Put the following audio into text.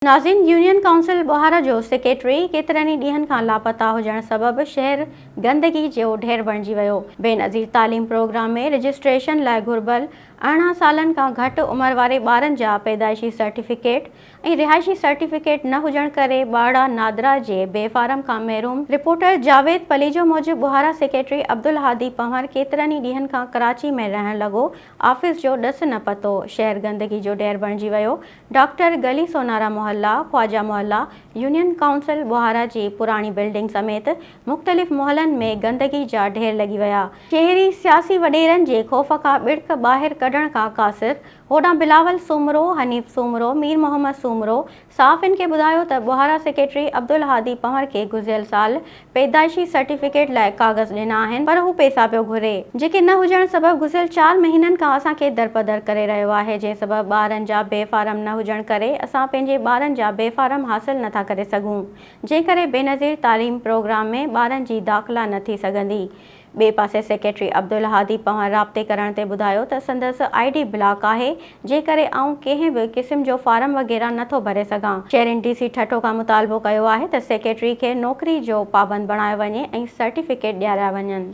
ناظرين union council Bohara جو secretary ڪيترن ئي ڏينهن کان لاپتا هجڻ سبب شهر گندگي جو ڍير بڻجي ويو. بينظير تعليم پروگرام ۾ رجسٽريشن لاء گهربل 18 سالن کان گهٽ عمر واري ٻارن جا پيدائشي سرٽيفڪيٽ ۽ رهائشي سرٽيفڪيٽ نه هجڻ ڪري ٻارڙا نادرا جي بي فارم کان محروم. رپورٽر جاويد پليجو موجب ٻوهارا سيڪريٽري عبدالهادي پنهور ڪيترن ئي ڏينهن کان ڪراچي ۾ رهڻ لڳو، آفيس جو ڏس نه پتو، شهر گندگي جو ڍير بڻجي ويو، ڊاڪٽر گلي سونارا محلا، خواجا محلا، يونين ڪائونسل ٻوهارا جي پراڻي بلڊنگ سميت مختلف محلن ۾ گندگي جا ڍير لڳي ويا. شهري سياسي وڏيرن جي خوف کان ٻڙڪ ٻاهر ڪڍڻ کان قاصر، هوڏانهن بلاول سومرو، حنيف سومرو، مير محمد سومرو صحافين کي ٻڌايو ته ٻوهارا سيڪريٽري عبدالهادي پنهور کي گذريل سال پيدائشي سرٽيفڪيٽ لاء ڪاغذ ڏنا آهن پر هو پئسا پيو گهري، جيڪي نه هجڻ سبب گذريل چار مهينن کان اسان کي درپدر ڪري رهيو آهي، جنهن سبب ٻارن جا بي فارم نه هجڻ ڪري اسان پنهنجي ٻارن جا بي فارم حاصل نه ٿا ڪري سگهون، جنهن ڪري بينظير تعليم پروگرام ۾ ٻارن جي داخلا نه ٿي سگهندي. ٻئي پاسي سيڪريٽري عبدالهادي پنهور رابطي ڪرڻ تي ٻڌايو ته سندس I D block آهي جنهن ڪري آئون ڪنهن به قسم جو فارم وغيره نه ٿو ڀري سگهان. شهرين ڊي سي ٺٽو کان مطالبو ڪيو آهي ته سيڪريٽري کي نوڪري جو پابند بڻايو وڃي ۽ سرٽيفڪيٽ ڏياريا وڃن.